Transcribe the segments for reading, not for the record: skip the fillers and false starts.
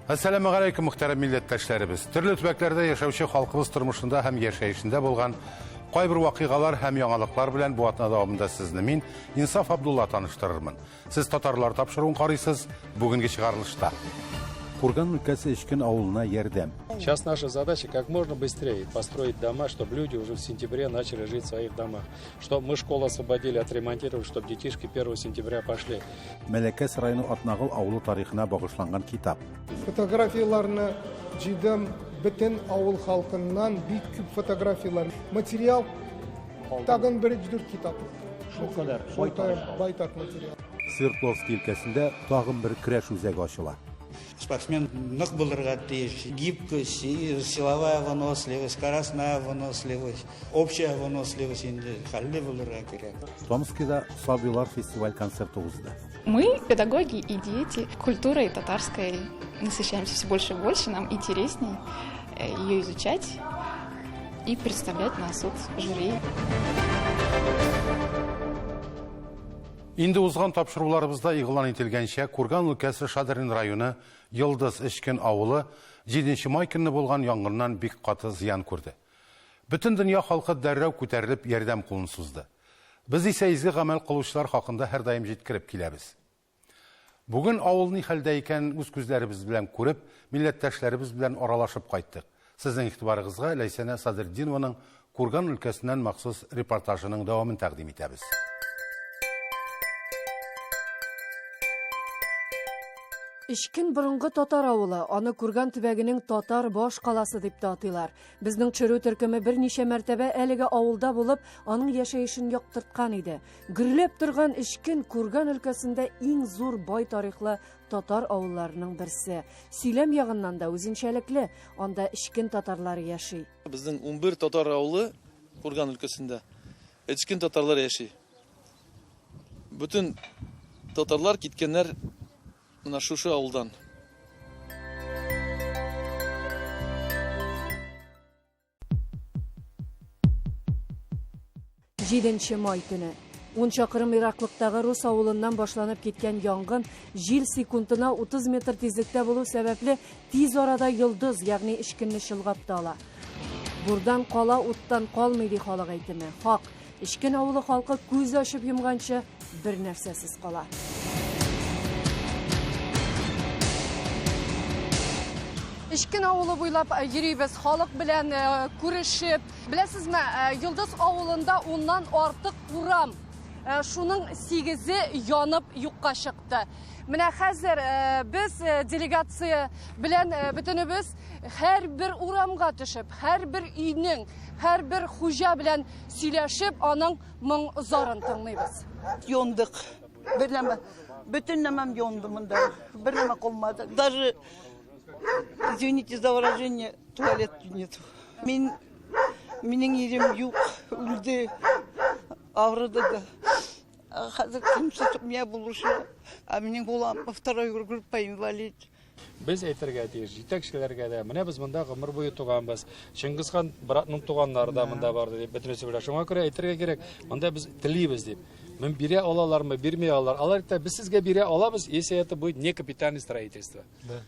Әссәламегаләйкүм, мөхтәрәм милләттәшләребез. Төрле төбәкләрдә яшәүче халкыбыз тормышында һәм яшәешендә булган кайбер вакыйгалар һәм яңалыклар белән бу атна дәвамында сезне мин, Инсаф Абдулла, таныштырырмын. Сез татарлар тапшыруын карыйсыз, бүгенге чыгарылышта. Курган өлкәсе Эчкен авылына ярдәм. Сейчас наша задача как можно быстрее построить дома, чтобы люди уже в сентябре начали жить в своих домах. Чтобы мы школу освободили, отремонтировали, чтобы детишки 1 сентября пошли. Мәләкәс районы Атнагыл авылы тарихына багышланган китап. Фотографияләрне җыйдым, бөтен авыл халкыннан бик күп фотографияләр. Материал тагын бер өч-дүрт китаплык. Шулкадәр байтак, байтак материал. Свердловский өлкәсендә тагын бер көрәш үзәге ачыла. Спортсмен нык булырга тиеш. Гибкость, силовая выносливость, скоростная выносливость, общая выносливость инде хәлле булырга кирәк. Томскида Сабыйлар фестиваль концерты узды. Мы, педагоги и дети, культурой татарской насыщаемся все больше и больше, нам интереснее ее изучать и представлять на суд жюри. Инде узган тапшыруларыбызда игълан ителгәнчә, Курган өлкәсе Шадрин районы Йолдыз Эчкен авылы 7 май көнне булган янгыннан бик каты зыян күрде. Бөтен дөнья халкы дәррәү күтәрелеп ярдәм кулын сузды. Без исә изге гамәл кылучылар хакында һәрдаим җиткереп киләбез. Бүген авыл ни хәлдә икәнен үз күзләребез белән күреп, милләттәшләребез белән аралашып кайттык. Сезнең игътибарыгызга Ләйсәнә Садретдинованың Курган өлкәсеннән махсус репортажының дәвамын тәкъдим итәбез. Эчкен борынгы татар авылы, аны Курган төбәгенең татар баш каласы дип тә атыйлар. Безнең төшерү төркеме берничә мәртәбә әлеге авылда булып, аның яшәешен яктырткан иде. Гөрләп торган Эчкен Курган өлкәсендә иң зур бай тарихлы татар авылларының берсе. Сөйләм ягыннан да үзенчәлекле, анда Эчкен татарлары яши. Безнең унбер татар авылы Курган өлкәсендә. Эчкен татарлар яши. Бөтен татарлар киткәннәр менә шушы авылдан. Җиденче май төне. Ун чакрым ераклыктагы рус авылыннан башланып киткән янгын җил секундына 30 метр тизлектә булу сәбәпле тиз арада йолдыз, ягъни эчкенне чолгап та ала. Бурдан кала, уттан калмый, ди халык әйтеме. Хак, Эчкен авылы халкы күз ачып йомганчы бер нәрсәсез кала. Эчкен авылы буйлап э, йөрибез, халык белән э, күрешеп. Беләсезме, э, Йолдыз авылында уннан артык урам. Шуның сигезе янып юкка чыкты. Менә хәзер без делегация белән бөтенебез һәрбер урамга төшеп, һәрбер өйнең, һәрбер хуҗа белән Сөйләшеп, аның моң-зарын тыңлыйбыз. Яндык. Бер нәмә, бөтен нәмәм янды монда. Бер нәмә калмады. Даже, извините за выражение, туалет нет. Мин, минем ирем юк, үлде, авырды да. Хәзер кемсе миңа булыша. Ә минем балам второй группа инвалид. Без әйтергә тиеш, җитәкчеләргә дә, менә без монда гомер буе туганбыз. Чингисхан братның туганнары да монда барды дип бөтенесе белә. Шуңа күрә әйтергә кирәк, монда без телибез дип. Мен бирә алалармы, бирми алалар. Алар әйтә, без сезгә бирә алабыз, если это будет не капитальное строительство. Да.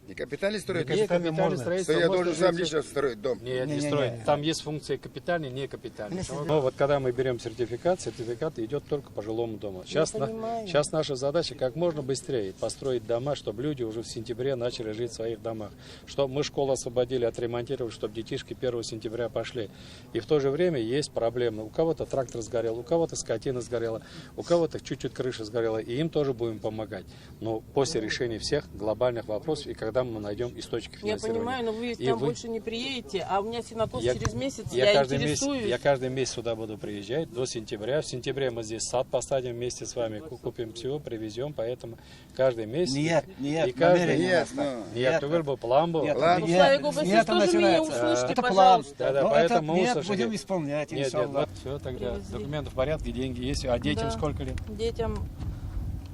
Не капитальный строить? Не капитальное строительство. Что я должен сам лично строить дом? Нет, не, не строить. Там есть функция капитальный, не капитальный. Но вот когда мы берем сертификат, сертификат идет только по жилому дому. Сейчас, на, сейчас наша задача как можно быстрее построить дома, чтобы люди уже в сентябре начали жить в своих домах. Чтобы мы школу освободили, отремонтировали, чтобы детишки 1 сентября пошли. И в то же время есть проблемы. У кого-то трактор сгорел, у кого-то скотина сгорела, у кого-то чуть-чуть крыша сгорела. И им тоже будем помогать. Но после решения всех глобальных вопросов, и когда мы найдем источники финансирования. Я понимаю, но вы там больше не приедете, а у меня сенокос через месяц, я интересуюсь. Я каждый месяц сюда буду приезжать до сентября. В сентябре мы здесь сад посадим вместе с вами, купим всего, привезем, поэтому каждый месяц. Нет, нет, и каждый, нет, нет, түгел бу, план бу. Нет, ну, вы тоже меня услышите, пожалуйста. Да, да, поэтому мы услышали. Будем исполнять, нет, нет, вот, все тогда, документы в порядке, деньги есть. А детям сколько лет? Детям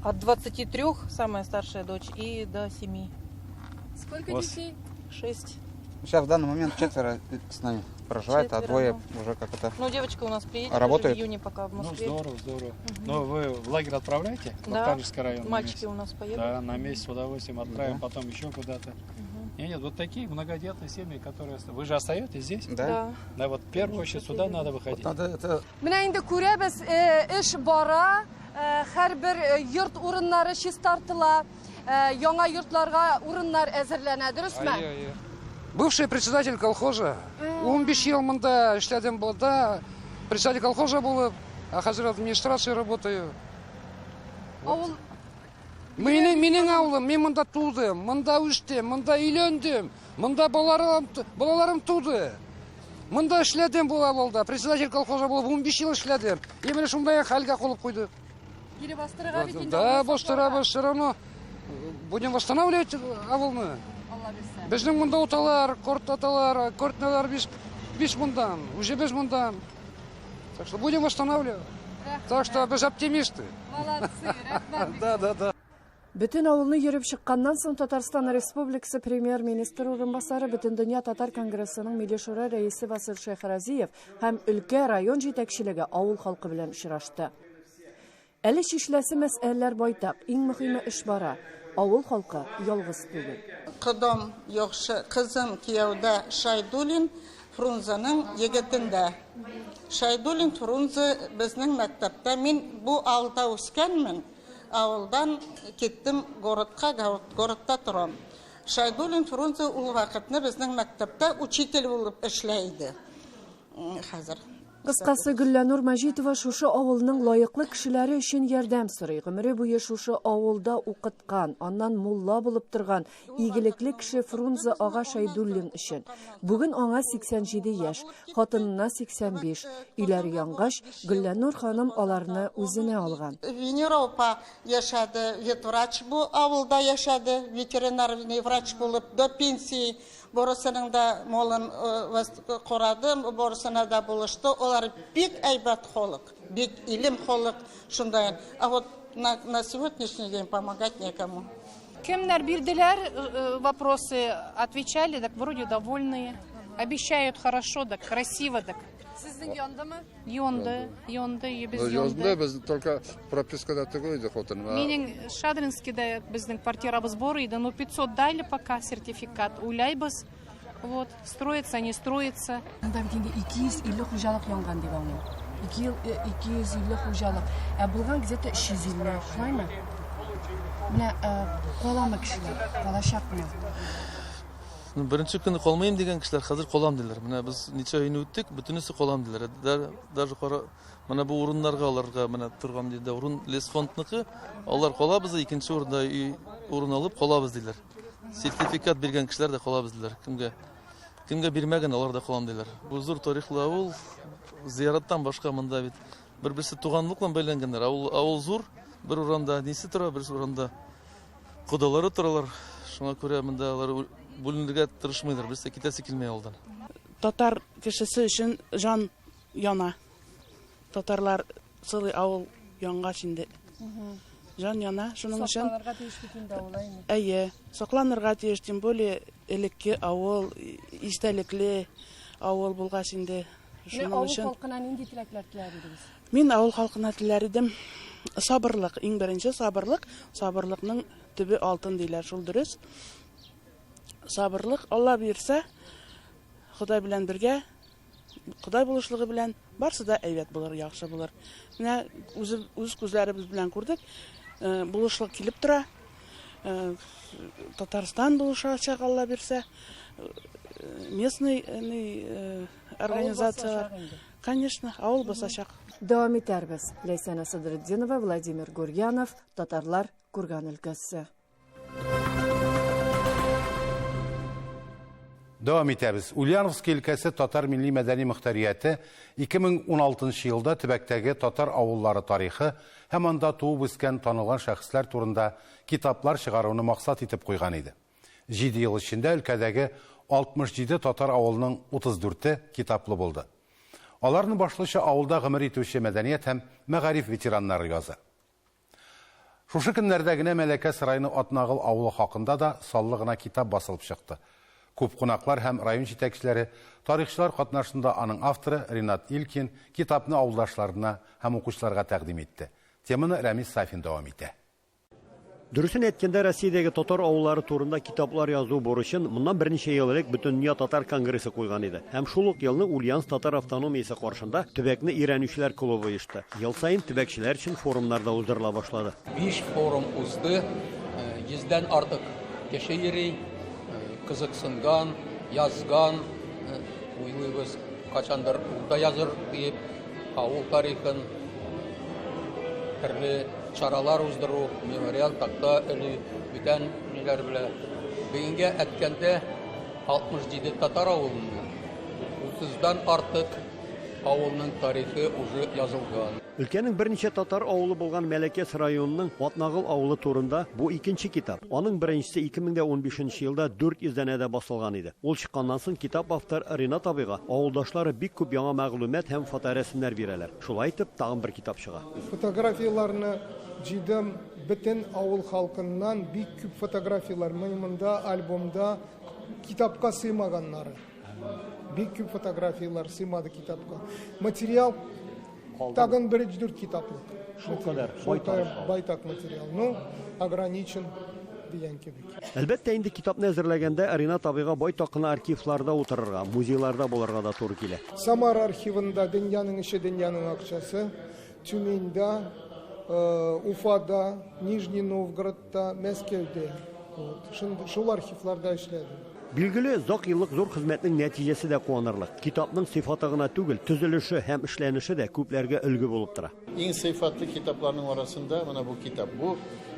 от 23, самая старшая дочь, и до 7. Сколько детей? 6. Сейчас в данный момент 4 с нами. проживает, а Четверо, двое ну. уже как это Ну, девочка у нас приедет уже в работает. июне пока в Ну, Москве. здорово, здорово. Но вы в лагерь отправляете? В Да. Актанышский район на Мальчики месяц? у нас поедут. Да, на месяц с удовольствием отправим, потом еще куда-то. Мгм. Нет, нет, вот такие многодетные семьи, которые... Вы же остаетесь здесь? Да. Да. Да, вот в первую очередь сюда надо выходить. Менә инде күрәбез, э, эш бара, э, һәрбер э, йорт урыннары чистартыла, яңа йортларга урыннар әзерләнә, дөресме? Бывший председатель колхоза. 15 ел монда эшләдем да, председатель колхоза булып, а хәзер администрация работаю. Авыл Минем минем авылым, мин монда тудым, монда үстем, монда өйләндем, монда балаларым, балаларым туды. Монда эшләдем бу авылда, председатель колхоза булып 15 ел эшләдем. И менә шундай хәлгә калып куйдык. Кире бастырырга бит инде. Да, авылны бастырабыз, все равно будем восстанавливать авылны. Алла бирсә. Безнең монда уталар, картаталар, картәниләр без, без мондан, үзебез мондан. Так что будем восстанавливать. Так что без оптимисты. Молодцы, рәхмәт. Да. Бөтен авылны йөреп чыкканнан соң Татарстан Республикасы премьер-министры урынбасары Бөтендөнья татар конгрессының Милли Шура рәисе Васил Шәйхразиев һәм өлкә район җитәкчелеге авыл халкы белән очрашты. Әле чишеләсе мәсьәләләр байтак, иң мөһиме эш бара. Авыл халкы ялгыз түгел. Кодам яхшы, кызым кияүдә Шайдуллин Фрунзеның егетендә. Шайдуллин Фрунзе безнең мәктәптә. Мин бу авылда үскәнмен. Авылдан киттем городка, городта торам. Шайдуллин Фрунзе ул вакытны безнең мәктәптә учитель булып эшләй иде. Хәзер. Кыскасы, Гөлләнур Мәҗитова шушы авылның лаеклы кешеләре өчен ярдәм сорый. Гомере буе шушы авылда укыткан, аннан мулла булып торган игелекле кеше Фрунзе ага Шәйдуллин өчен. Бүген аңа 87 яшь, хатынына 85. Өйләре янгач, Гөлләнур ханым аларны үзенә алган. Венера апа яшәде, ветврач бу авылда яшәде, ветеринарный врач булып до пенсии. Барысының да малын карады, барысына да булышты. Алар бик әйбәт халык, бик илем халык шундай. А вот на сегодняшний день помогать некому. Кемнәр бирделәр вопросы, отвечали, так вроде довольные. Обещают хорошо, так красиво, так. Сезнең яндымы? Янды, янды, өебез Янды, янды. без только пропискада түгел иде хатыным. Минем Шадринскийда безнең квартирабыз бар иде, но 500 дали пока сертификат. Уйлайбыз. Вот, строится, не строится. Анда бит инде 250 хуҗалык янган дип аңлыйм. 250 хуҗалык. Ә булган где-то 350, шулаймы? Менә каламы кешеләр, калачакмы? Ну, беренче көнне калмыйм дигән кешеләр хәзер калам диләр. Менә без ничә өйне үттек, бөтенесе калам диләр. Даже кара, менә бу урыннарга аларга менә торган диде. Урын лесфондныкы, алар калабыз, икенче урында өй урын алып калабыз диләр. Сертификат биргән кешеләр дә калабыз диләр. Кемгә? Кемгә бирмәгән, алар да калам диләр. Бу зур тарихлы авыл, зыяраттан башка монда бит бер-берсе туганлык белән бәйләнгәннәр. Авыл зур, бер урында нисе тора, бер урында кодалары торалар. Шуңа күрә монда алар бүленергә тырышмыйлар, берсе китәсе килмәй авылдан. Татар кешесе өчен җан яна. Татарлар целый авыл янгач инде. Җан яна, шуның өчен. Сакланырга тиеш бит инде авыл, әйме? Әйе, сакланырга тиеш, тем более элекке авыл, истәлекле авыл булгач инде. Менә Шуның авыл өчен халкына нинди теләкләр теләр идегез? Мин авыл халкына теләр идем сабырлык, иң беренче сабырлык, сабырлыкның төбе алтын диләр, шул дөрес. Сабырлык, Алла бирсә, Ходай белән бергә, Ходай булышлыгы белән барсы да әйбәт булыр, яхшы булыр. Менә үзе үз күзләребез белән күрдек, булышлык килеп тора. Татарстан булышачак, Алла бирсә, местный организациялар. Конечно, авыл басачак. Дәвам итәрбез. Ләйсәнә Садретдинова, Владимир Гурьянов, Татарлар, Курган өлкәсе. Дәвам итәбез. Ульяновск өлкәсе Татар милли мәдәни мөхтәрияте 2016 елда төбәктәге татар авыллары тарихы һәм анда туып үскән танылган шәхесләр турында китаплар чыгаруны максат итеп куйган иде. 7 ел эчендә өлкәдәге 67 татар авылының 34-е китаплы булды. Аларны башлыча авылда гомер итүче мәдәният һәм мәгариф ветераннары яза. Шушы көннәрдә генә Мәләкәс районы Атнагыл авылы хакында да саллы гына китап басылып чыкты. Күп кунаклар һәм район җитәкчеләре, тарихчылар катнашында аның авторы Ринат Илкин китапны авылдашларына һәм укучыларга тәкъдим итте. Теманы Рәмис Сафин дәвам итә. Дөресен әйткәндә, Россиядәге татар авыллары турында китаплар язу бурычын моннан берничә ел элек Бөтендөнья татар конгрессы куйган иде. Һәм шул ук елны Ульяновск татар автономиясе каршында төбәкне өйрәнүчеләр клубы оешты. Ел саен төбәкчеләр өчен форумнар да уздырыла башлады. Биш форум узды, йөздән артык кеше йөри, кызыксынган, язган, уйлыйбыз, кайчандыр ул да языр диеп, авыл тарихын, төрле чаралар уздыру, мемориал такта элү, бүтән ниләр белән. Бүгенгә әйткәндә, 67 татар авылының 30-дан артык авылның тарихы уже язылган. Өлкәнең берничә татар авылы булган Мәләкәс районының Атнагыл авылы турында бу икенче китап. Аның беренчесе 2015 нче елда 400 данәдә басылган иде. Ул чыкканнан соң китап авторы Ринат абыйга авылдашлары бик күп яңа мәгълүмат һәм фоторәсемнәр бирәләр. Шулай итеп, тагын бер китап чыга. Фотографияләрне җыйдым, бөтен авыл халкыннан бик күп фотографияләр, менә монда альбомда китапка сыймаганнары. Бик күп фотографияләр сыймады китапка. Материал тагын бер өч-дүрт китаплык. Шулкадәр байтак. Байтак материал. Ну, ограничен дигән кебек. Әлбәттә инде, китапны әзерләгәндә Ринат абыйга байтак кына архивларда утырырга, музейларда булырга да туры килә. Самара архивында Дөньяның эше, дөньяның акчасы, Тюменьда, Уфада, Нижний Новгородта, Мәскәүдә. Вот. Шул архивларда эшләдем. Билгеле, озак еллык зур хезмәтнең нәтиҗәсе дә куанырлык. Китапның сыйфаты гына түгел, төзелеше һәм эшләнеше дә күпләргә өлге булып тора. Иң сыйфатлы китапларның арасында менә бу китап. Бу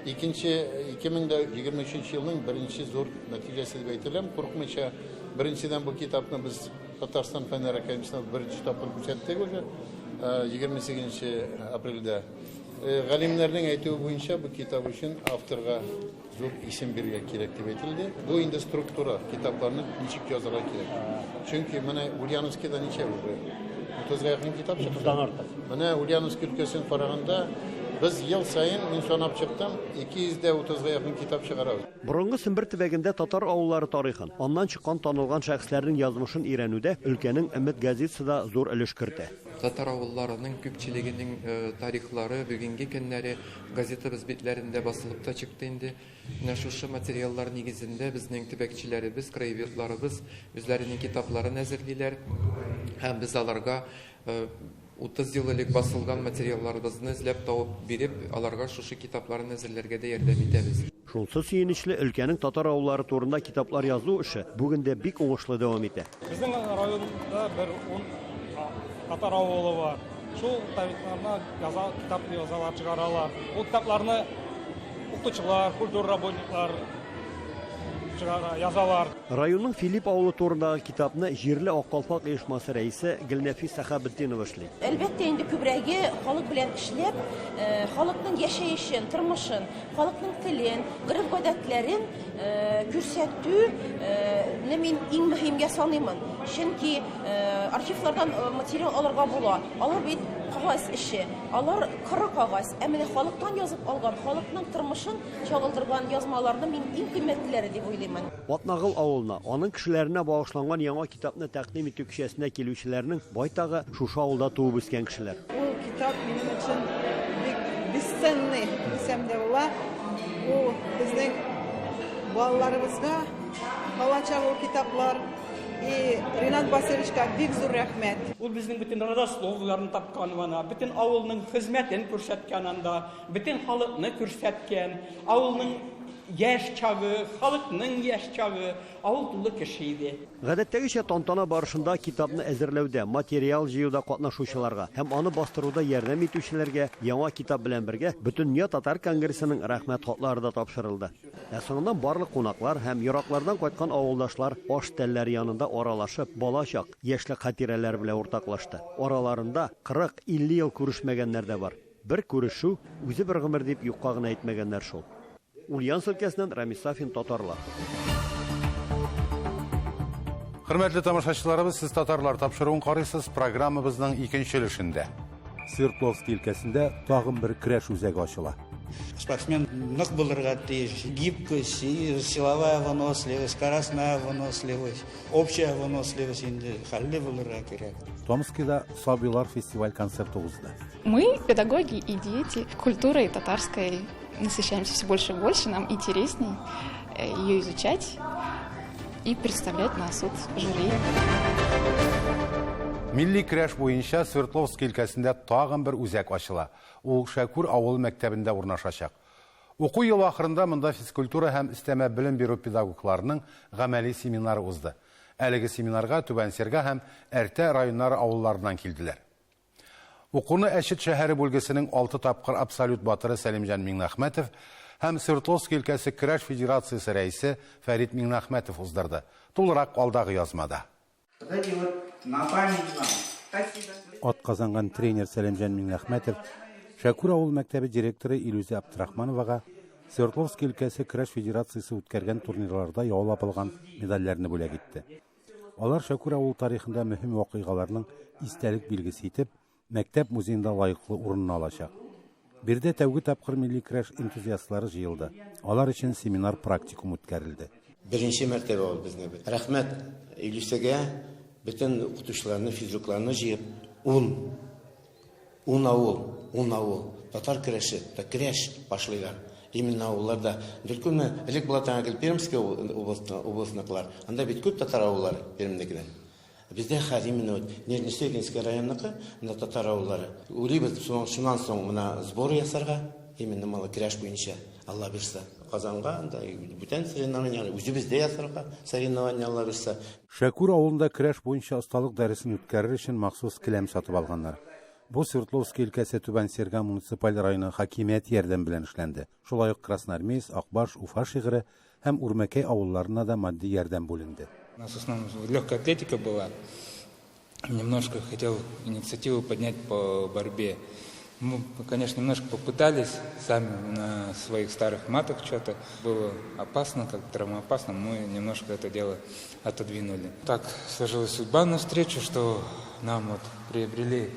икенче, 2023 елның беренче зур нәтиҗәсе дип әйтеләм, куркмыйча. Беренчедән, бу китапны без Татарстан Фәннәр академиясендә беренче тапкыр күрсәттек уже, 28 апрельдә. Галимнәрнең әйтүе буенча, бу китап өчен авторга зур исем бирергә кирәк дип әйтелде. Бу инде структура, китапларны ничек язарга кирәк. Чөнки менә Ульяновскида ничә уже? 30-га якын китап чыкты. 30-дан артык. Менә Ульяновск өлкәсен караганда, без ел саен, мин санап чыктым, 230-га якын китап чыгарабыз. Борынгы Сембер төбәгендә татар авыллары тарихын, аннан чыккан танылган шәхесләрнең язмышын өйрәнүдә өлкәнең Өмет газетасы да зур өлеш кертә. Татар авылларының күпчелегенең тарихлары, бүгенге көннәре газетабыз битләрендә басылып та чыкты инде. Менә шушы материаллар нигезендә безнең төбәкчеләребез, краеведларыбыз үзләренең китапларын әзерлиләр. Һәм без аларга 30 ел элек басылган материалларыбызны эзләп табып биреп, аларга шушы китапларын әзерләргә дә ярдәм итәбез. Шунсы сөенечле, өлкәнең татар авыллары турында китаплар язу эше бүген дә бик уңышлы дәвам итә. Безнең районда бер ун татар авылы бар. Шул тарихларны яза, китап язалар, чыгаралар. Ул китапларны укытучылар, культура работниклар чыгара, язалар. Районның Филипп авылы турындагы китапны җирле Ак калфак оешмасы рәисе Гөлнәфис Сәхәбетдинова эшли. Әлбәттә инде, күбрәге халык белән эшләп, халыкның яшәешен, тормышын, халыкның телен, гореф-гадәтләрен күрсәтүне мин иң мөһимгә саныймын. Чөнки архивлардан материал алырга була. Алар бит кагаз эше, алар коры кагаз. Ә менә халыктан язып алган, халыкның тормышын чагылдырган язмаларны мин иң кыйммәтлеләре дип уйлыймын. Атнагыл авылына, аның кешеләренә багышланган яңа китапны тәкъдим итү кичәсенә килүчеләрнең байтагы шушы авылда туып үскән кешеләр. Ул китап минем өчен бик бесценный дисәм дә була. Бу безнең балаларыбызга калачак ул китаплар. И Ринат Басировичка бик зур рәхмәт. Ул безнең бөтен родословларны тапкан ана, бөтен авылның хезмәтен күрсәткән анда, бөтен халыкны күрсәткән, авылның яшь чагы, халыкның яшь чагы, авыл тулы кеше иде. Гадәттәгечә, тантана барышында китапны әзерләүдә, материал җыюда катнашучыларга һәм аны бастыруда ярдәм итүчеләргә яңа китап белән бергә Бөтендөнья татар конгрессының Рәхмәт хатлары да тапшырылды. Ә соңыннан барлык кунаклар һәм ераклардан кайткан авылдашлар аш өстәлләре янында аралашып, балачак, яшьлек хатирәләре белән уртаклашты. Араларында 40, 50 ел күрешмәгәннәр дә бар. Бер күрешү, үзе бер гомер дип юкка гына әйтмәгәннәр шул. Ульяновск өлкәсеннән Рамис Сафин, Татарлар. Хөрмәтле тамашачыларыбыз, сез Татарлар тапшыруын карыйсыз, программабызның икенче өлешендә. Свердловск өлкәсендә тагын бер көрәш үзәге ачыла. Спортсмен нык булырга тиеш. Гибкость, и силовая выносливость, скоростная выносливость, общая выносливость инде хәлле булырга кирәк. Томскида Сабыйлар фестиваль концерты узды. Мы, педагоги и дети, культурой татарской насыщаемся все больше и больше, нам интересней ее изучать и представлять на суд жюри. Милли көрәш буенча Свердловск өлкәсендә тагын бер үзәк ачыла. Ул Шәкүр авыл мәктәбендә урнашачак. Уку елы ахырында монда физкультура һәм өстәмә белем бирү педагогларының гамәли семинары узды. Әлеге семинарга Түбән Серга һәм Әртә районнары авылларыннан килделәр. Укуны Әчет шәһәре бүлгесенең алты тапкыр абсолют батыры Сәлимҗан Миңнәхмәтов һәм Свердловск өлкәсе көрәш федерациясе рәисе Фәрит Миңнәхмәтов уздырды. Тулырак алдагы язмада. Атказанган тренер Сәлимҗан Миңнәхмәтов Шәкүр авыл мәктәбе директоры Илүзә Абдрахмановага Свердловск өлкәсе көрәш федерациясе үткәргән турнирларда яулап алган медальләрне бүләк итте. Алар Шәкүр авыл тарихында мөһим вакыйгаларның истәлек билгесе итеп, мәктәп музеенда лаеклы урынны алачак. Биредә тәүге тапкыр милли көрәш энтузиастлары җыелды. Алар өчен семинар-практикум үткәрелде. Беренче мәртәбә ул безнең. Рәхмәт Илүсәгә, бөтен укытучыларны, физрукларны җыеп, ун, ун авыл, ун авыл татар көрәше, көрәш башлыйлар. Именно авылларда. Дүрткүлме, элек була торган гел Пермская областьныкылар. Анда бит күп татар авыллары Пермьнекеләр. Бездә хәзер именно вот Нижнесергинский районныкы, менә татар авыллары. Уйлыйбыз, шуннан соң менә сбор ясарга, именно малы көрәш буенча, Алла бирса. Казанга, анда бүтән соревнованияләр, үзебездә ясарга соревнования, Алла бирса. Шәкүр авылында көрәш буенча осталык дәресен үткәрер өчен махсус келәм сатып алганнар. Бу Свердловский өлкәсе Түбән Серга муниципаль районы хакимияте ярдәме белән эшләнде. Шулай ук Красноармеец, Акбаш, Уфа шигыре һәм Үрмәкәй авылларына да матди ярдәм бүленде. У нас в основном легкая атлетика была. Немножко хотел инициативу поднять по борьбе. Мы, конечно, немножко попытались сами на своих старых матах что-то. Было опасно, как травмоопасно, мы немножко это дело отодвинули. Так сложилась судьба навстречу, что нам вот приобрели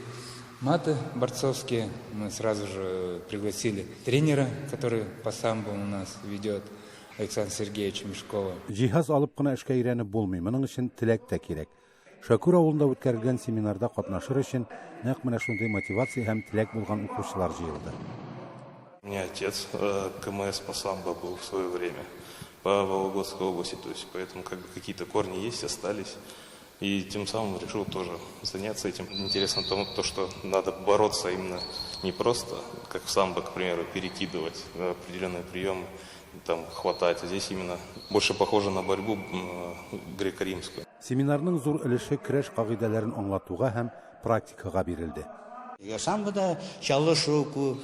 маты борцовские. Мы сразу же пригласили тренера, который по самбо у нас ведет, Александра Сергеевича Мешкова. Җиһаз алып кына эшкә өйрәнеп булмый, моның өчен теләк тә кирәк. Шәкүр авылында үткәрелгән семинарда катнашыр өчен нәкъ менә шундый мотивация һәм теләк булган укучылар җыелды. У меня отец КМС по самбо был в свое время по Вологодской области, то есть поэтому как бы какие-то корни есть, остались. И тем самым решил тоже заняться этим. Интересно то, то, что надо бороться именно не просто, как в самбо, к примеру, перекидывать определенные приемы, там хватать. А здесь именно больше похоже на борьбу греко-римскую. Семинарның зур өлеше көрәш кагыйдәләрен аңлатуга һәм практикага бирелде. Самбода чалышу күп,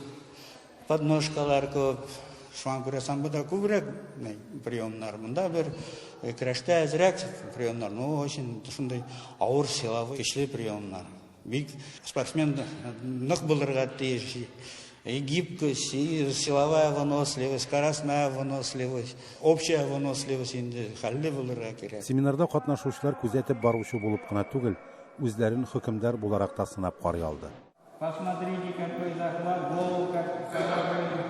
подножкалар күп. Шуңа күрә самбода күбрәк приемнар. Монда бер көрәштә әзрәк приемнар, но очень шундый авыр силовой көчле приемнар. Бик спортсмен нык булырга тиеш. И гибкость, и силовая выносливость, скоростная выносливость, общая выносливость инде хәлле булырга кирәк. Семинарда катнашучылар күзәтеп баручы булып кына түгел, үзләрен хөкемдар буларак та сынап карый алды. Посмотрите, какой захват, голову как положили.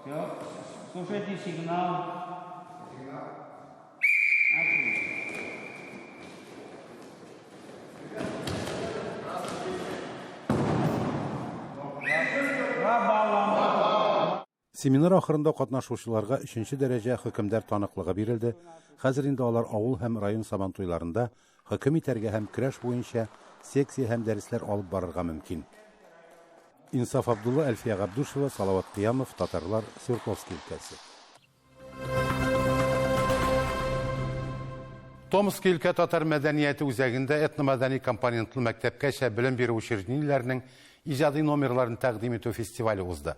Все, слушайте сигнал. Отлично. Семинар ахырында катнашучыларга өченче дәрәҗә хөкемдар таныклыгы бирелде. Хәзер инде алар авыл һәм район сабантуйларында хөкем итәргә һәм көрәш буенча секция һәм дәресләр алып барырга мөмкин. Инсаф Абдулла, Әлфия Габдушева, Салават Кыямов, Татарлар, Свердловский өлкәсе. Томск өлкә татар мәдәнияте үзәгендә этномәдәни компонентлы мәктәпкәчә белем бирү учреждениеләренең иҗади номерларын тәкъдим итү фестивале узды.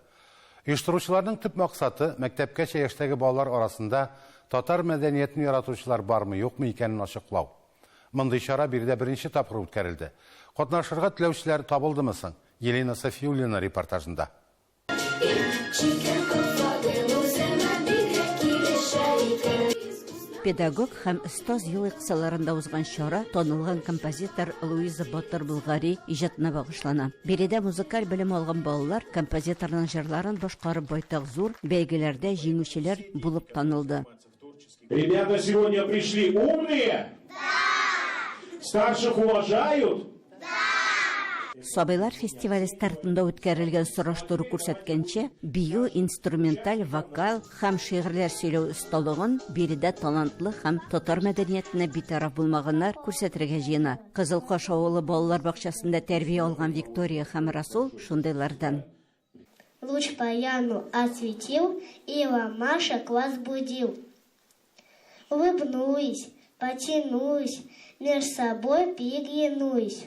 Оештыручыларның төп максаты мәктәпкәчә яшьтәге балалар арасында татар мәдәниятен яратучылар бармы, юкмы икәнен ачыклау. Мондый чара биредә беренче тапкыр үткәрелде. Катнашырга теләүчеләр табылдымы соң? Елена Софиуллина репортажында. Педагог һәм остаз елы кысаларында узган чара танылган композитор Луиза Батыр Булгари иҗатына багышлана. Биредә музыкаль белем алган балалар композиторның җырларын башкарып байтак зур бәйгеләрдә җиңүчеләр булып танылды. Ребята сегодня пришли умные? Да! Старших уважают? Сабыйлар фестивале стартында үткәрелгән сораштыру күрсәткәнчә, бию, инструменталь, вокал һәм шигырьләр сөйләү осталыгын биредә талантлы һәм татар мәдәниятенә битараф булмаганнар күрсәтергә җыена. Кызыл Каш авылы балалар бакчасында тәрбия алган Виктория һәм Расул шундыйлардан. Луч поляну осветил и ромашек разбудил. Улыбнусь, потянусь, меж собой переглянусь.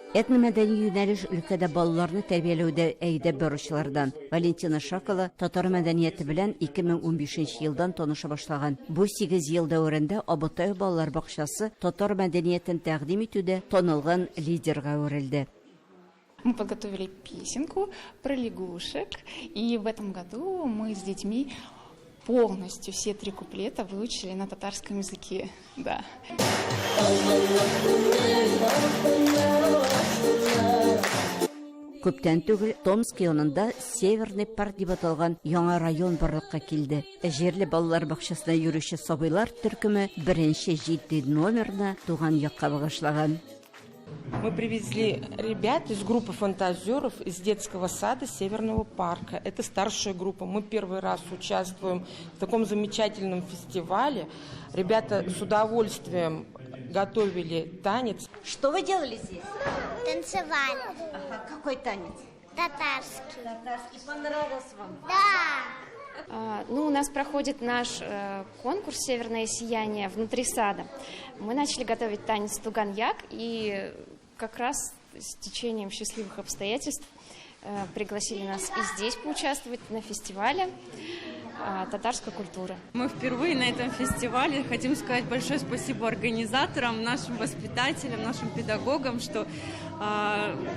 Этномәдәни юнәлеш өлкәдә балаларны тәрбияләүдә әйдәп баручылардан. Валентина Шакова татар мәдәнияте белән 2015 елдан таныша башлаган. Бу 8 ел дәверендә Абытай балалар бакчасы татар мәдәниятен тәкъдим итүдә танылган лидерга әверелде. Мы подготовили песенку про лягушек, и в этом году мы с детьми полностью все три куплета выучили на татарском языке. Да. Күптән түгел Томск янында Северный парк дип аталган яңа район барлыкка килде. Җирле балалар бакчасына йөрүче сабыйлар төркеме беренче җитди номерны туган якка багышлаган. Мы привезли ребят из группы фантазеров из детского сада Северного парка. Это старшая группа. Мы первый раз участвуем в таком замечательном фестивале. Ребята с удовольствием готовили танец. Что вы делали здесь? Танцевали. Ага, какой танец? Татарский. Татарский. Понравился вам? Да. Ну, у нас проходит наш конкурс «Северное сияние» внутри сада. Мы начали готовить танец «Туган-як», и как раз с течением счастливых обстоятельств пригласили нас и здесь поучаствовать на фестивале татарской культуры. Мы впервые на этом фестивале. Хотим сказать большое спасибо организаторам, нашим воспитателям, нашим педагогам, что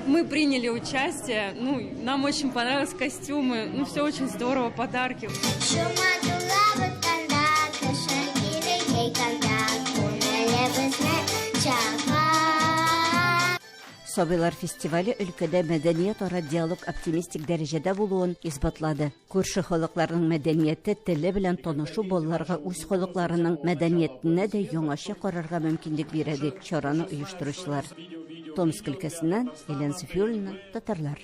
мы приняли участие. Ну, нам очень понравились костюмы, ну, все очень здорово, подарки. Сабыйлар фестивале өлкәдә мәдәниятара диалог оптимистик дәрәҗәдә булуын исбатлады. Күрше халыкларның мәдәнияте, теле белән танышу балаларга үз халыкларының мәдәниятенә дә яңача карарга мөмкинлек бирә, ди чараны оештыручылар. Томск өлкәсеннән Елена Софиуллина, Татарлар.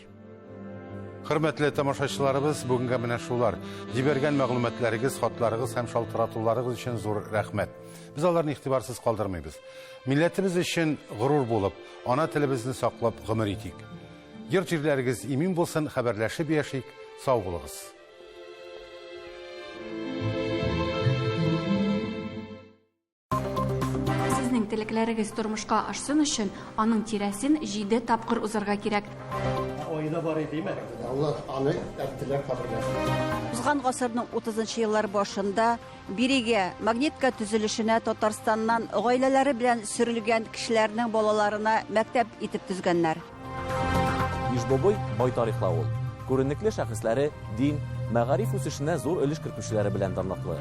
Хөрмәтле тамашачыларыбыз, бүгенгә менә шулар. Җибәргән мәгълүматларыгыз, хатларыгыз һәм шалтыратуларыгыз өчен зур рәхмәт. Без аларны игътибарсыз калдырмыйбыз. Милләтебез өчен горур булып, ана телебезне саклап гомер итик. Йорт-җирләрегез имин булсын, хәбәрләшеп яшик, сау булыгыз. Сезнең теләкләрегез тормышка ашсын өчен, аның тирәсен җиде тапкыр узарга кирәк. Ае да бар иде, димә. Алар аны әттеләр кабергә. Узган гасырның 30 нчы еллар башында бирегә Магнитка төзелешенә Татарстаннан гаиләләре белән сөрелгән кешеләрнең балаларына мәктәп итеп төзгәннәр. Иж-Бобый бай тарихлы авыл. Күренекле шәхесләре, дин, мәгариф үсешенә зур өлеш кертүчеләре белән данлыклы.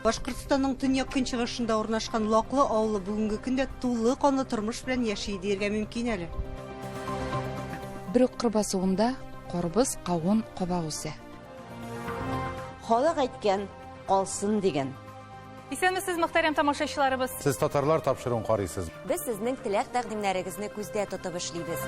Башкортстанның төньяк-көнчыгышында урнашкан Лаклы авылы бүгенге көндә тулы канлы тормыш белән яши диергә мөмкин әле. Бер үк кыр басуында карбыз, кавын, кабак үсә. Халык әйткән, калсын дигән. Исәнмесез, мөхтәрәм тамашачыларыбыз. Сез татарлар тапшыруын карыйсыз. Без сезнең теләк-тәкъдимнәрегезне күздә тотып эшлибез.